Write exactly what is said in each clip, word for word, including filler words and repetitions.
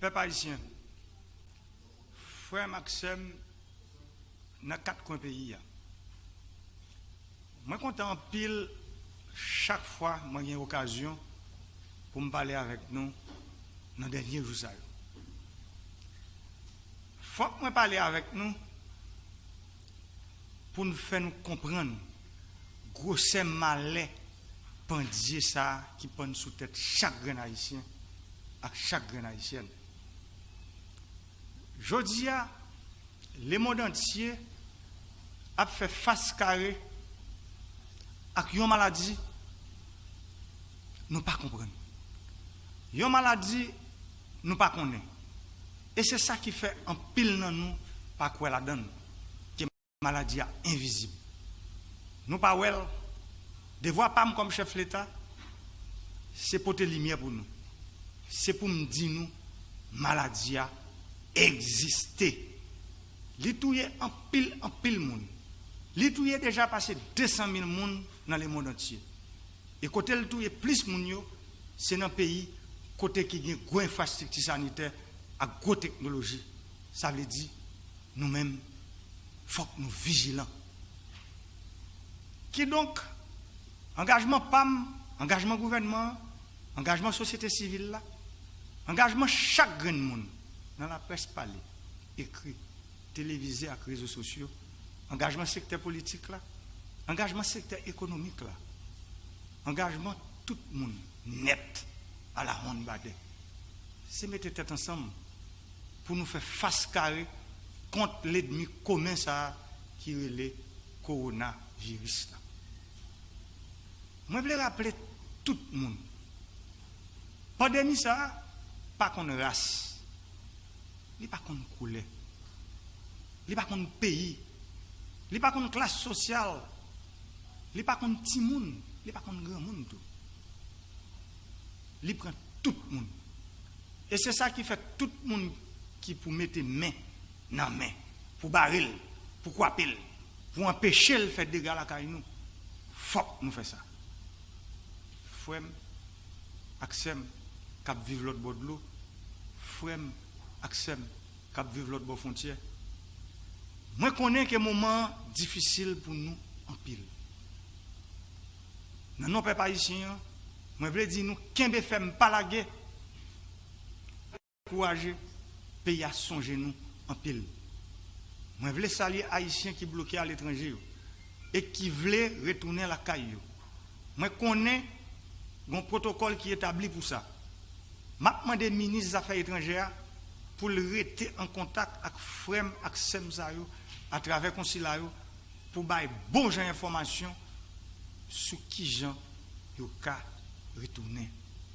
Pèp ayisyen, frè m ak sè m nan kat kwen peyi a, mwen kontan anpil chak fwa mwen gen okazyon pou m pale avèk nou nan dènye jou sa yo. Fòk mwen pale avèk nou pou n fè nou konprann gwosè malè pandye sa a ki pann sou tèt chak grenn ayisyen ak chak grenn ayisyèn. Jodi a, lemonn antye ap fè fas kare ak yon maladi nou pa konprann, yon maladi nou pa konnen. E se sa ki fè anpil nan nou pa kwè ladan l, ke maladi a envizib. Nou pa wè l. Devwa pa m kòm chèf Leta, se pote limyè pou nou. Se pou m di nou, maladi a egziste. Li touye anpil, anpil moun. Li touye deja pase de san mil moun nan lemonn antye. E kote l touye plis moun yo, se nan peyi kote ki gen gwo enfrastrikti sanitè ak gwo teknoloji. Sa vle di, nou menm, fòk nou vijilan. Kidonk, angajman pa m, angajman gouvènman an, angajman sosyete sivil la, angajman chak grenn moun nan laprès pale, ekri, televize ak rezo sosyo, angajman sektè politik la, angajman sektè ekonomik la, angajman tout moun nèt, alawonnbadè, se mete tèt ansanm pou nou fè fas kare kont lènmi komen sa a ki rele kowonaviris la. Mwen vle raple tout moun, pandemi sa a pa konn ras, li pa konn koulè, li pa konn peyi, li pa konn klas sosyal, li pa konn timoun, li pa konn granmoun tou. Li pran tout moun. E se sa ki fè tout moun ki pou mete men nan men, pou bare l, pou kwape l, pou anpeche l fè dega lakay nou, fòk nou fè sa. Frè m ak sè m k ap viv lòt bò dlo, frè m ak sè m k ap viv lòt bò fwontyè, mwen konnen ke moman an difisil pou nou anpil. Nan non pèp ayisyen an, mwen vle di nou kenbe fèm, pa lage, kouraje, peyi a sonje nou anpil. Mwen vle salye Ayisyen ki bloke aletranje yo e ki vle retounen lakay yo. Mwen konnen gen yon pwotokòl ki etabli pou sa. M ap mande minis zafè etranjè a pou l rete an kontak ak frè m ak sè m sa yo atravè konsila yo pou bay bon jan enfòmasyon sou kijan yo ka retounen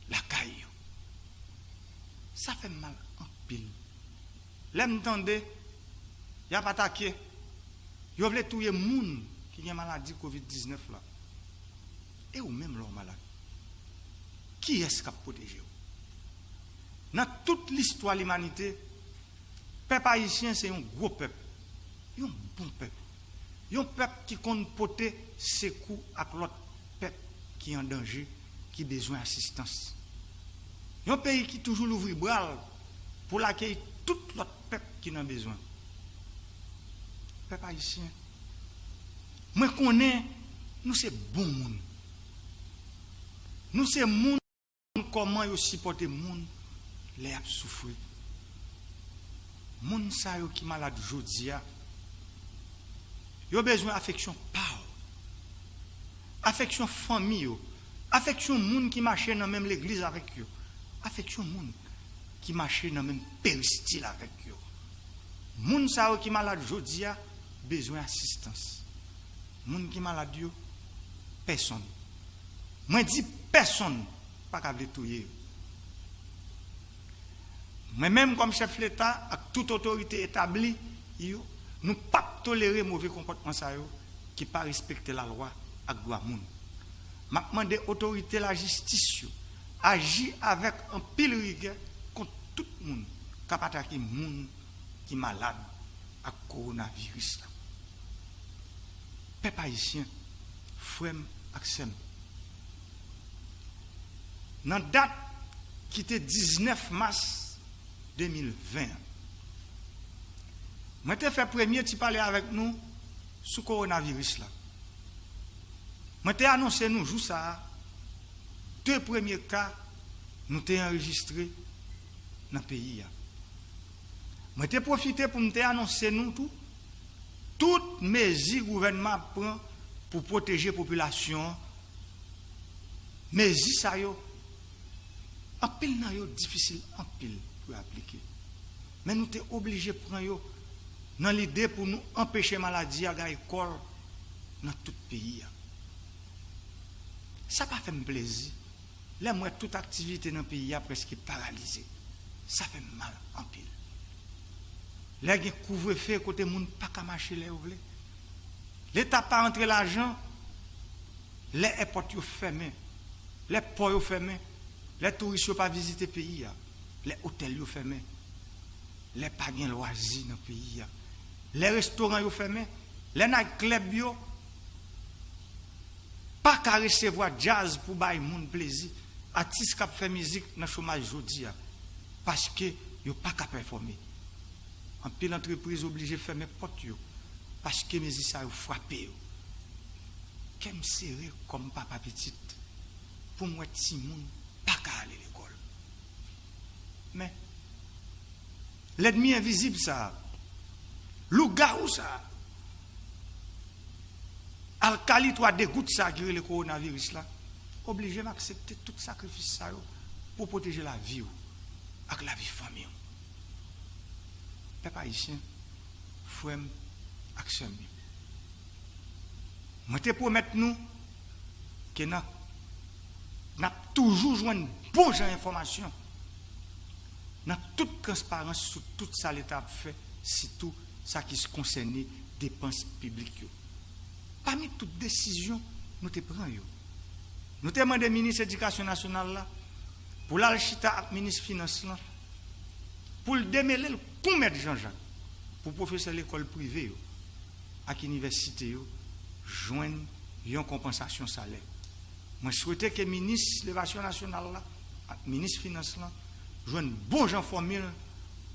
lakay yo. Sa fè m mal anpil lè m tande y ap atake, yo vle touye moun ki gen maladi kovid diznèf la. E ou menm lè w malad, kiyès k ap pwoteje w? Nan tout listwa limanite, pèp ayisyen se yon gwo pèp, yon bon pèp, yon pèp ki konn pote sekou ak lòt pèp ki an danje, ki bezwen asistans. Yon peyi ki toujou louvri bra l pou l akeyi tout lòt pèp ki nan bezwen. Pèp ayisyen, mwen konnen nou se bon moun. Nou se moun kòman yo sipòte moun lè y ap soufri. Moun sa yo ki malad jodi a, yo bezwen afeksyon pa w, afeksyon fanmi yo, afeksyon moun ki mache nan menm legliz avèk yo, afeksyon moun ki mache nan menm peristil avèk yo. Moun sa yo ki malad jodi a bezwen asistans. Moun ki malad yo, pèsonn, mwen di pèsonn, pa ka vle touye yo. Mwen menm kòm chèf Leta ak tout otorite etabli yo, nou p ap tolere move konpòtman sa yo ki pa respekte lalwa ak dwa moun. M ap mande otorite lajistis yo aji avèk anpil rigè kont tout moun k ap atake moun ki malad ak kowonaviris la. Pèp ayisyen, frè m ak sè m, nan dat ki te diznèf mas de mil ven an. Mwen te fè premye ti pale avèk nou sou kowonaviris la. Mwen te anonse nou jou sa a, de premye ka nou te anrejistre nan peyi a. Mwen te pwofite pou m te anonse nou tou tout mezi gouvènman ap pran pou pwoteje popilasyon an. Mezi sa yo, anpil nan yo difisil anpil pou yo aplike. Men nou te oblije pran yo nan lide pou nou anpeche maladi a gaye kò l nan tout peyi a. Sa pa fè m plezi lè m wè tout aktivite nan peyi a prèske paralize. Sa fè m mal anpil. Lè gen kouvrefe kote moun pa ka mache lè yo vle, Leta pa antre lajan, lè èpòt yo fèmen, lè pò yo fèmen, lè touris yo pa vizite peyi a, lè otèl yo fèmen, lè pa gen lwazi nan peyi a, lè restoran yo fèmen, lè nayt klèb yo pa ka resevwa djaz pou bay moun plezi, atis k ap fè mizik nan chomaj jodi a, paske yo pa ka pèfòme. Anpil antrepriz oblije fèmen pòt yo paske mezi sa yo frape yo. Kè m sere kòm papa pitit pou m wè timoun pa ka ale lekòl. Men, lènmi envizib sa a, lougawou sa a, alkali twa degout sa a ki rele kowonaviris la, oblije m aksepte tout sakrifis sa yo pou pwoteje lavi w ak lavi fanmi w. Pèp ayisyen, frè m ak sè m yo, mwen te pwomèt nou ke nan, n ap toujou jwenn bon jan enfòmasyon nan tout transparans sou tout sa Leta ap fè, sitou sa ki konsène depans piblik yo. Pami tout desizyon nou te pran yo, nou te mande minis edikasyon nasyonal la pou l al chita ak minis finans lan pou l demele l kou mèt Janjak pou pwofesè lekòl prive yo ak inivèsite yo jwenn yon konpansasyon salè. Mwen swete ke minis levasyon nasyonal la ak minis finans lan jwenn bon jan fòmil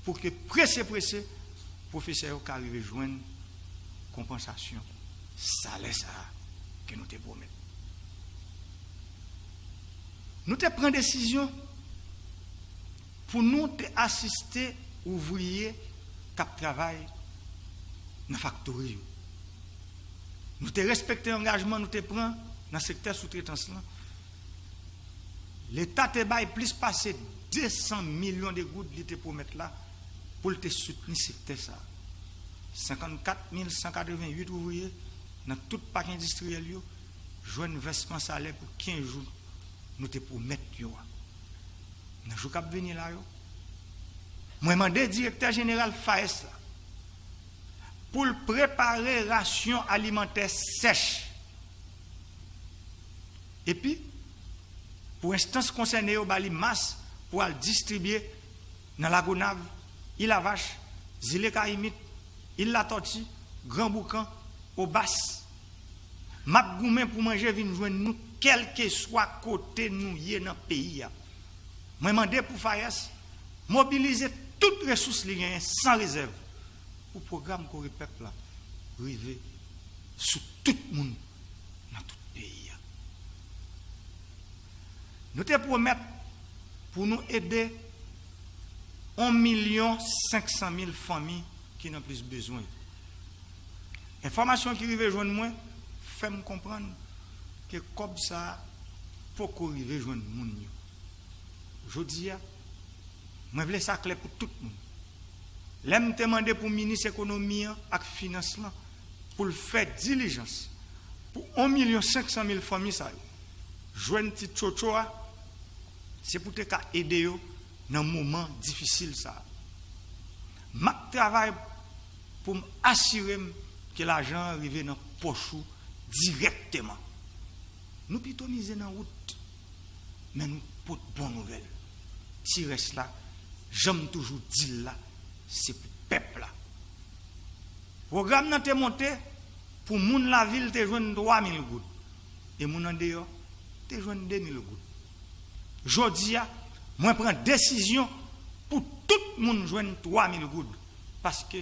pou ke prese prese pwofesè yo ka rive jwenn konpansasyon salè sa a ke nou te pwomèt. Nou te pran desizyon pou nou te asiste ouvriye k ap travay nan faktori yo. Nou te respekte angajman nou te pran nan sektè soutretans lan. Leta te bay plis pase de san milyon de goud li te pwomèt la pou l te soutni sektè sa a. Senkannkat mil san katrevennuit ouvriye nan tout pak endistriyèl yo jwenn vèsman salè pou kenz jou nou te pwomèt yo a. Nan jou k ap vini la yo, mwen mande direktè jeneral FAES la pou l prepare rasyon alimantè sèch. Epi, pou enstans konsène yo ba li mas pou al distribye nan Lagonav, Ilavach, Zile Kayimit, Il Latòti, Gran Boukan, Obas. M ap goumen pou manje vin jwenn nou kèlkeswa kote nou ye nan peyi a. Mwen mande pou FAES mobilize tout resous li genyen san rezèv pou pwogram Kore Pèp la rive sou tout moun nan tout peyi a. Nou te pwomèt pou nou ede yon milyon senk san mil fanmi ki nan plis bezwen. Enfòmasyon ki rive jwenn mwen fè m konprann ke kòb sa a poko rive jwenn moun yo. Jodi a, mwen vle sa klè pou tout moun. Lè m te mande pou minis ekonomi an ak finans lan pou l fè dilijans pou yon milyon senk san mil fanmi sa yo jwenn ti tchotcho a, se pou te ka ede yo nan moman difisil sa a. M ap travay pou m asire m ke lajan an rive nan pòch ou dirèkteman. Nou pito mize nan wout, men nou pot bon nouvèl. Ti rès la, jan m toujou di l la, se pou pèp la. Pwogram nan te monte pou moun lavil te jwenn twa mil goud e moun andeyò te jwenn de mil goud. Jodi a, mwen pran desizyon pou tout Tout moun jwenn twa mil goud, paske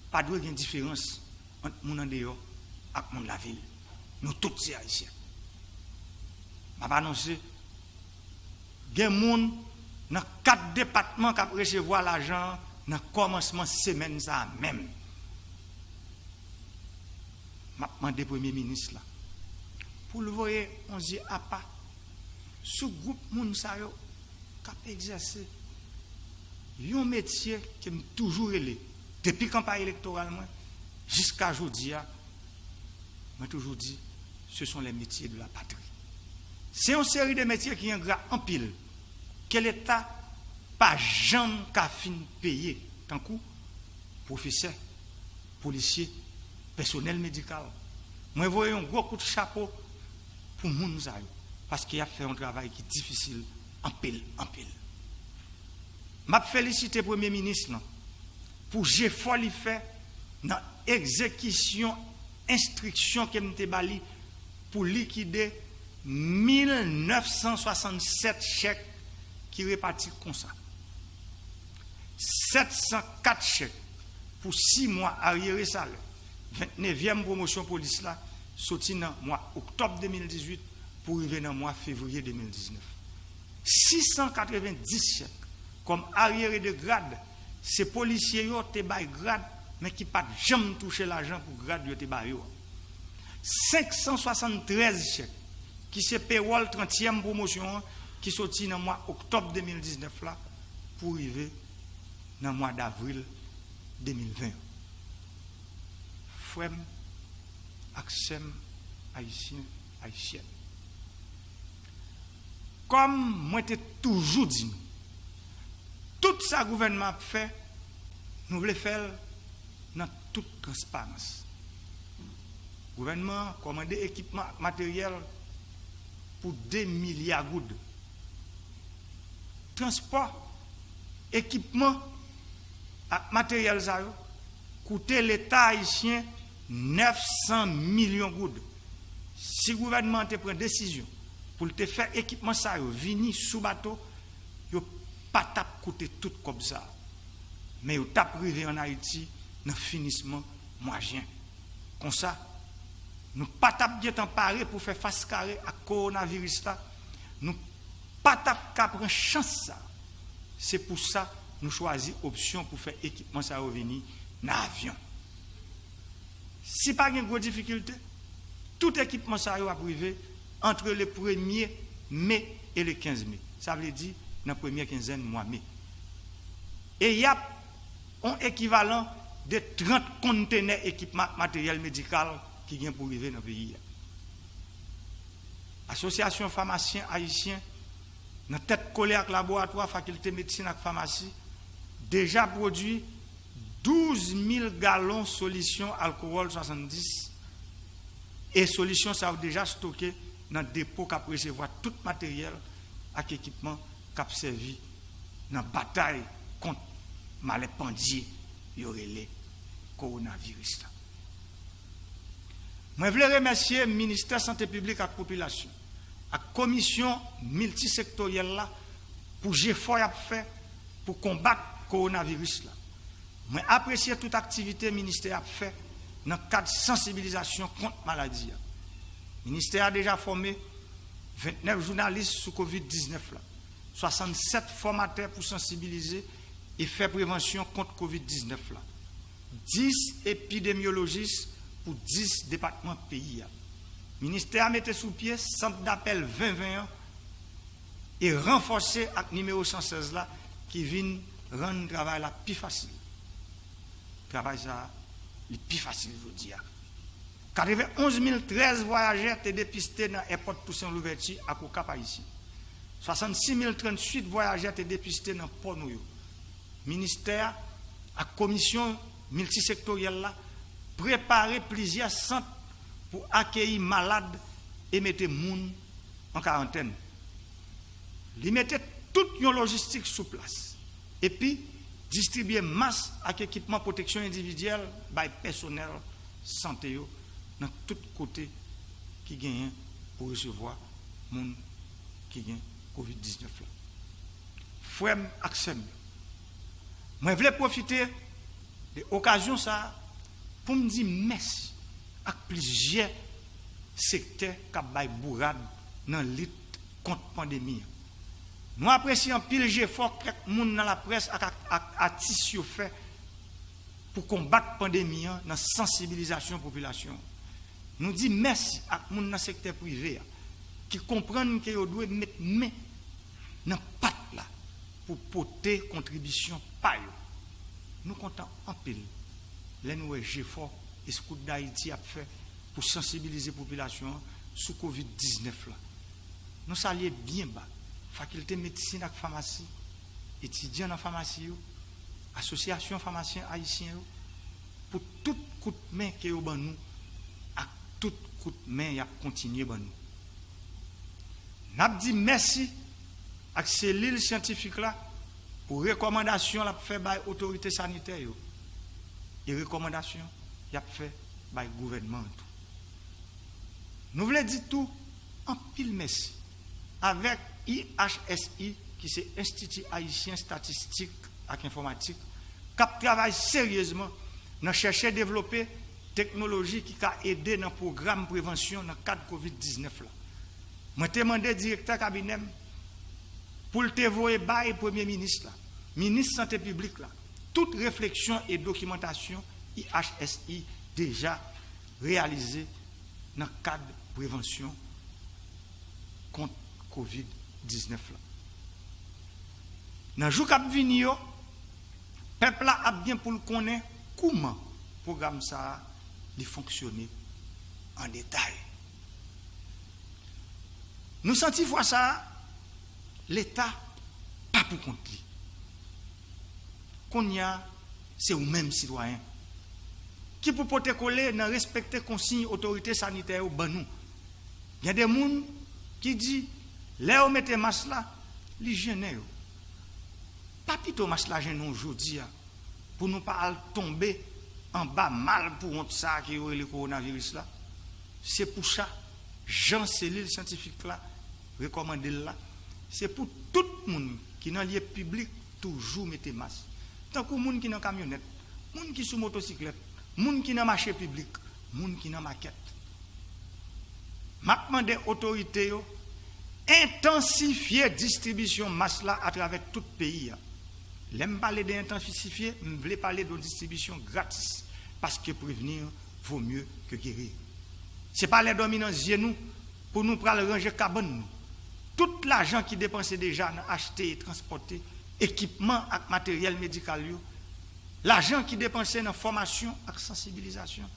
pa dwe gen diferans ant moun andeyò ak moun lavil. Nou tout se Ayisyen. M ap anonse, gen moun nan kat depatman k ap resevwa lajan an nan kòmansman semèn sa a menm. M ap mande Premye Minis la pou l voye yon zye apa sou gwoup moun sa yo k ap egzèse yon metye ke m toujou rele, depi kanpay elektoral mwen jiska jodi a, mwen toujou di, ce sont les métiers de la patrie. Se yon seri de metye ki engra anpil, ke Leta pa janm ka fin peye, tankou pwofesè, polisye, pèsonèl medikal. Mwen voye yon gwo kout chapo pou moun sa yo, paske y ap fè yon travay ki difisil anpil, anpil. M ap felisite Premye Minis lan pou jefò li fè nan egzekisyon enstriksyon ke m te ba li pou likide mil nèf san swasannsèt chèk ki repati konsa: sèt san kat chèk pou sis mwa aryere salè. Vennnevyèm pwomosyon polis la soti nan mwa oktòb de mil dizuit pou rive nan mwa fevriye de mil diznèf. Sis san katrevenndis chèk kòm aryere de grad, se polisye yo te bay grad, men ki pa t janm touche lajan pou grad yo te ba yo a. Senk san swasanntrèz chèk, ki se pewòl trantyèm pwomosyon an, ki soti nan mwa oktòb de mil diznèf la pou rive nan mwa davril de mil ven an. Frè m ak sè m, Ayisyen, Ayisyèn, kòm mwen te toujou di nou, tout sa gouvènman ap fè, nou vle fè l nan tout transparans. Gouvènman an kòmande ekipman ak materyèl pou de milya goud. Transpò, ekipman ak materyèl sa yo koute Leta ayisyen nèf san milyon goud. Si gouvènman an te pran desizyon pou l te fè ekipman sa yo vini sou bato, yo pa t ap koute tout kòb sa a, men yo t ap rive ann Ayiti nan finisman mwa jen. Konsa, nou pa t ap gentan pare pou fè fas kare ak kowonaviris la, nou pa t ap ka pran chans sa a. Se pou sa nou chwazi opsyon pou fè ekipman sa yo vini nan avyon. Si pa gen gwo difikilte, tout ekipman sa yo ap rive antre le premye me e le kenz me. Sa vle di nan premyè kenzèn mwa me. E y ap yon ekivalan de trant kontenè ekipman ak materyèl medikal ki gen pou rive nan peyi a. Asosyasyon Famasyen Ayisyen, nan tèt kole ak laboratwa Fakilte Medsin ak Famasi, deja pwodui douz mil galon solisyon alkowòl swasanndis, e solisyon sa yo deja stoke nan depo k ap resevwa tout materyèl ak ekipman k ap sèvi nan batay kont malè pandye yo rele kowonaviris la. Mwen vle remèsye Ministè Sante Piblik ak Popilasyon ak Komisyon Miltisektoryèl la pou jefò y ap fè pou konbat kowonaviris la. Mwen apresye tout aktivite ministè a ap fè nan kad sansibilizasyon kont maladi a. Ministè a deja fòme vennèf jounalis sou kovid diznèf la, swasannsèt fòmatè pou sansibilize e fè prevansyon kont kovid diznèf la, dis epidemyolojis pou dis depatman peyi a. Ministè a mete sou pye sant dapèl ven ven an e ranfòse ak nimewo san sèz la ki vin rann travay la pi fasil. Travay sa a, li pi fasil jodi a. Katrevenonz mil trèz vwayajè te depiste nan èpòt Tousen Louvèti ak Okap Ayisyen. Swasannsis mil tranntuit vwayajè te depiste nan pò nou yo. Ministè a ak komisyon miltisektoryèl la prepare plizyè sant pou akeyi malad e mete moun an karantèn. Li mete tout yon lojistik sou plas, epi distribye mas ak ekipman pwoteksyon endividyèl bay pèsonèl sante yo nan tout kote ki genyen pou resevwa moun ki gen kovid diznèf la. Frè m ak sè m yo, Mwen vle pwofite de okazyon sa a pou m di mèsi ak plizyè sektè k ap bay bourad nan lit kont pandemi an. Nou apresye anpil jefò kèk moun nan laprès ak, ak, ak atis yo fè pou konbat pandemi an nan sansibilizasyon popilasyon an. Nou di mèsi ak moun nan sektè prive a ki konprann ke yo dwe met men nan pat la pou pote kontribisyon pa yo. Nou kontan anpil lè nou wè jefò Scout Dayiti ap fè pou sansibilize popilasyon an sou kovid diznèf la. Nou salye byen ba Fakilte Medsin ak Famasi, etidyan nan famasi yo, Asosyasyon Famasyen Ayisyen yo, pou tout kout men ke yo ban nou ak tout kout men y ap kontinye ban nou. N ap di mèsi ak selil syantifik la pou rekòmandasyon l ap fè bay otorite sanitè yo e rekòmandasyon y ap fè bay gouvènman an tou. Nou vle di tou anpil mèsi avèk I H S I, ki se Enstiti Ayisyen Estatistik ak Enfòmatik, k ap travay seryezman nan chèche devlope teknoloji ki ka ede nan pwogram prevansyon nan kad kovid diznèf la. Mwen te mande direktè kabinè m pou l te voye bay Premye Minis la, Minis Sante Piblik la, tout refleksyon e dokimantasyon I H S I deja reyalize nan kad prevansyon kont kovid diznèf la. Nan jou k ap vini yo, pèp la ap gen pou l konnen kouman pwogram sa a li fonksyone an detay. Nou santi fwa sa a, Leta pa pou kont li. Kounye a, se ou menm sitwayen ki pou pote kole nan respekte konsiy otorite sanitè yo ban nou. Gen de moun ki di, lè yo mete mas la, li jennen yo. Pa pito mas la jennen w jodi a pou nou pa al tonbe anba malpouwont sa a ke yo rele kowonaviris la? Se pou sa, jan selil syantifik la rekòmande l la, se pou tout moun ki nan lye piblik toujou mete mas. Tankou moun ki nan kamyonèt, moun ki sou motosiklèt, moun ki nan mache piblik, moun ki nan makèt. M ap mande otorite yo entansifye distribisyon mas la atravè tout peyi a. Lè m pale de entansifye, m vle pale de yon distribisyon gratis, paske prevenir vaut mieux que guérir. Se pa lè dòmi nan zye nou pou nou pral ranje kabann nou. Tout lajan ki depanse deja nan achte e transpòte ekipman ak materyèl medikal yo, lajan ki depanse nan fòmasyon ak sansibilizasyon,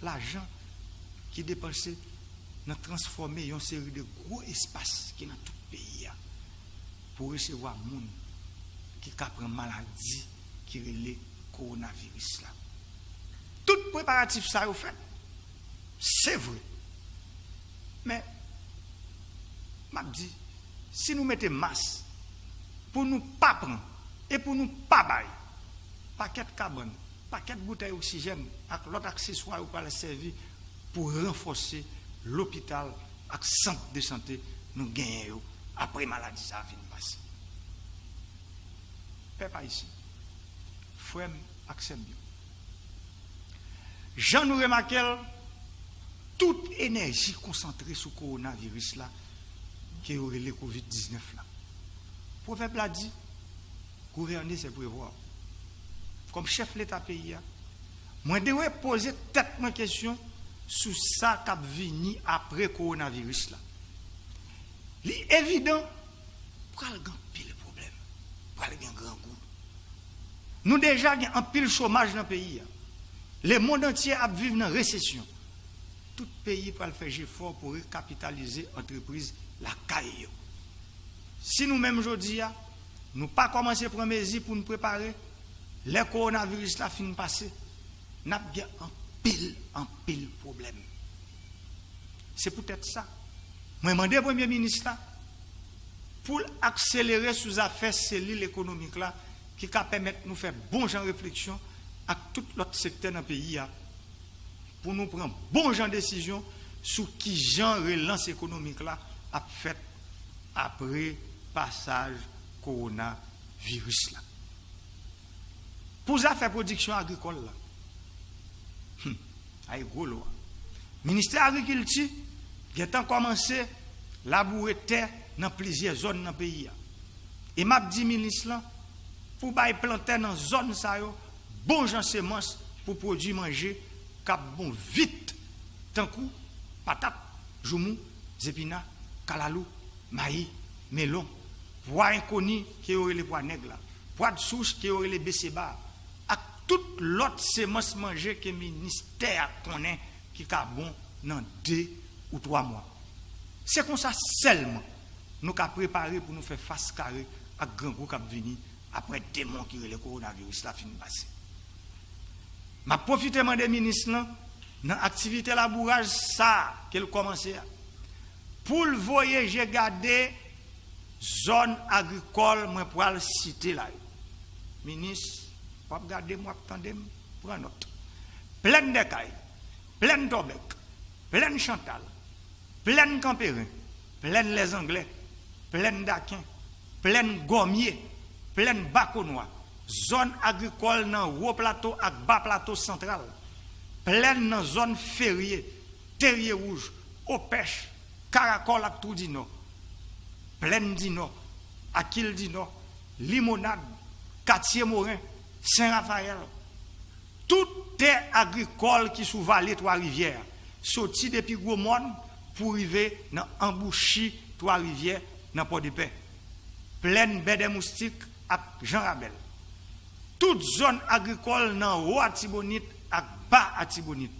lajan ki depanse nan transfòme yon seri de gwo espas ki nan tout peyi a pou resevwa moun ki ka pran maladi ki rele kowonaviris la. Tout preparatif sa yo fèt, se vre. Men, m ap di, si nou mete mas pou nou pa pran e pou nou pa bay, pakèt kabann, pakèt boutèy oksijèn ak lòt akseswa yo pral sèvi pou ranfòse lopital ak sant de sante nou genyen yo apre maladi sa a fin pase. Pèp ayisyen, frè m ak sè m yo, jan nou remake l, tout enèji konsantre sou kowonaviris la ke yo rele kovid diznèf la. Pwovèb la di, gouverner, c'est prévoir. Kòm chèf Leta peyi a, mwen dwe poze tèt mwen kesyon sou sa k ap vini apre kowonaviris la. Li evidan, pral gen anpil pwoblèm, pral gen grangou. Nou deja gen anpil chomaj nan peyi a. Lemonn antye ap viv nan resesyon. Tout peyi pral fè jefò pou rekapitalize antrepriz lakay yo. Si nou menm jodi a, nou pa kòmanse pran mezi pou n prepare, lè kowonaviris la fin pase, n ap gen anpil, anpil pwoblèm. Se poutèt sa, mwen mande Premye Minis la pou l akselere sou zafè selil ekonomik la ki ka pèmèt nou fè bon jan refleksyon ak tout lòt sektè nan peyi a pou nou pran bon jan desizyon sou kijan relans ekonomik la ap fèt apre pasaj kowonaviris la. Pou zafè pwodiksyon agrikòl la, hmm, ay gwo lo a. Ministè Agrikilti gentan kòmanse laboure tè nan plizyè zòn nan peyi a. E m ap di minis lan pou bay plantè nan zòn sa yo bon jan semans pou pwodui manje k ap bon vit, tankou patat, joumou, zepina, kalalou, mayi, melon, pwa enkoni ke yo rele pwa nèg la, pwa de souche ke yo rele beseba, ak tout lòt semans manje ke ministè a konnen ki ka bon nan de ou twa mwa. Se konsa sèlman nou ka prepare pou nou fè fas kare ak grangou k ap vini apre demon ki rele kowonaviris la fin pase. M ap pwofite mande minis lan, nan aktivite labouraj sa a ke l kòmanse a, pou l voye je gade zòn agrikòl mwen pral site la yo. Minis, w ap gade m, w ap tande m, pran nòt. Plèn Dèkay, Plèn Tòbèk, Plèn Chantal, Plèn Kanperen, Plèn Lèzanglè, Plèn Daken, Plèn Gòmye, Plèn Bakonwa, zòn agrikòl nan Wo Plato ak Ba Plato Santral, plèn nan zòn Ferye, Terye Wouj, Opèch, Karakòl ak Twou di Nò, Plèn di Nò, Akil di Nò, Limonad, Katye Moren, Sen Rafayèl, tout tè agrikòl ki sou vale Twa Rivyè a, soti depi Gwo Mòn pou rive nan anbouchi Twa Rivyè nan Pòdepè, Plèn Bèdèmoustik ak Jan Rabèl, tout zòn agrikòl nan Wo Atibonit ak Ba Atibonit,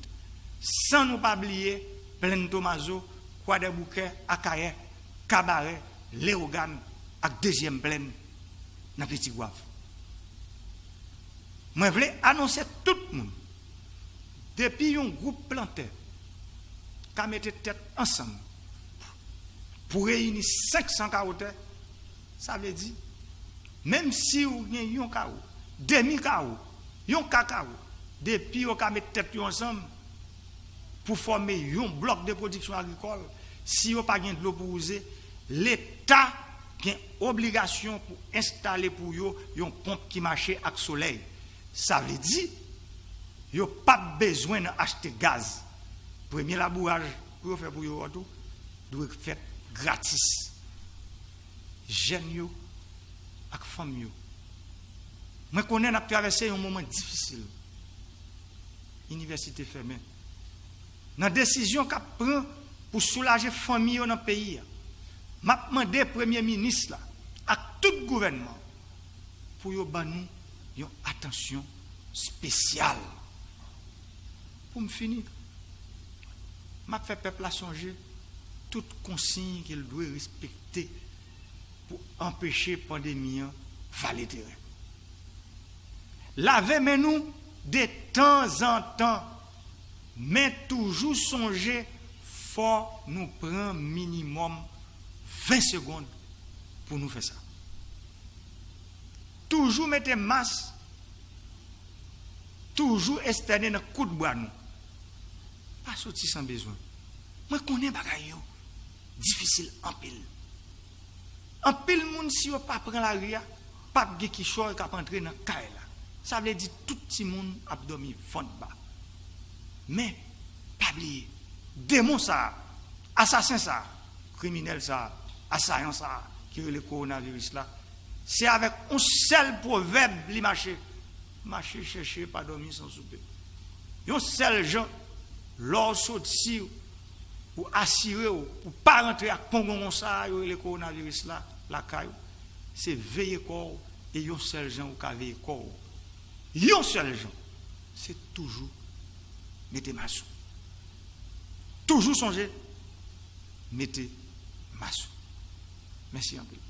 san nou pa bliye Plèn Tomazo, Kwadèboukè, Akayè, Kabarè, Lewogàn ak Dezyèm Plèn nan Pitigwav. Mwen vle anonse tout moun, depi yon gwoup plantè ka mete tèt ansanm pou reyini senk san kawo tè, sa vle di, menm si w gen yon kawo, demi kawo, yon ka kawo, depi yo ka met tèt yo ansanm pou fòme yon blòk de pwodiksyon agrikòl, si yo pa gen dlo pou wouze, Leta gen obligasyon pou enstale pou yo yon ponp ki mache ak solèy. Sa vle di, yo p ap bezwen nan achte gaz. Premye labouraj pou yo fè pou yo a tou dwe fèt gratis. Jèn yo ak fanm yo. Mwen konnen n ap travèse yon moman difisil. Inivèsite fèmen. Nan desizyon k ap pran pou soulaje fanmi yo nan peyi a, m ap mande Premye Minis la ak tout gouvènman pou yo ban nou yon atansyon espesyal. Pou m fini, m ap fè pèp la sonje tout konsiy ke l dwe respekte pou anpeche pandemi an vale teren. Lave men nou detanzantan, men toujou sonje fò nou pran minimòm ven segonn pou nou fè sa. Toujou mete mas, toujou estène nan kout bra nou. Pa soti san bezwen. Mwen konnen bagay yo difisil anpil. Anpil moun, si yo pa pran lari a, p ap gen kichòy k ap antre nan kay la. Sa vle di tout timoun ap dòmi vant ba. Men, pa bliye, demon sa a, asasen sa a, kriminèl sa a, asayan sa a ki rele kowonaviris la, se avèk yon sèl pwovèb li mache: mache chèche, pa dòmi san soupe. Yon sèl jan, lè w soti, ou asire w pou pa rantre ak pongongon sa a yo rele kowonaviris la lakay ou, se veye kò w, e yon sèl jan ou ka veye kò w, yon sèl jan, se toujou mete mas ou. Toujou sonje mete mas ou. Mèsi anpil.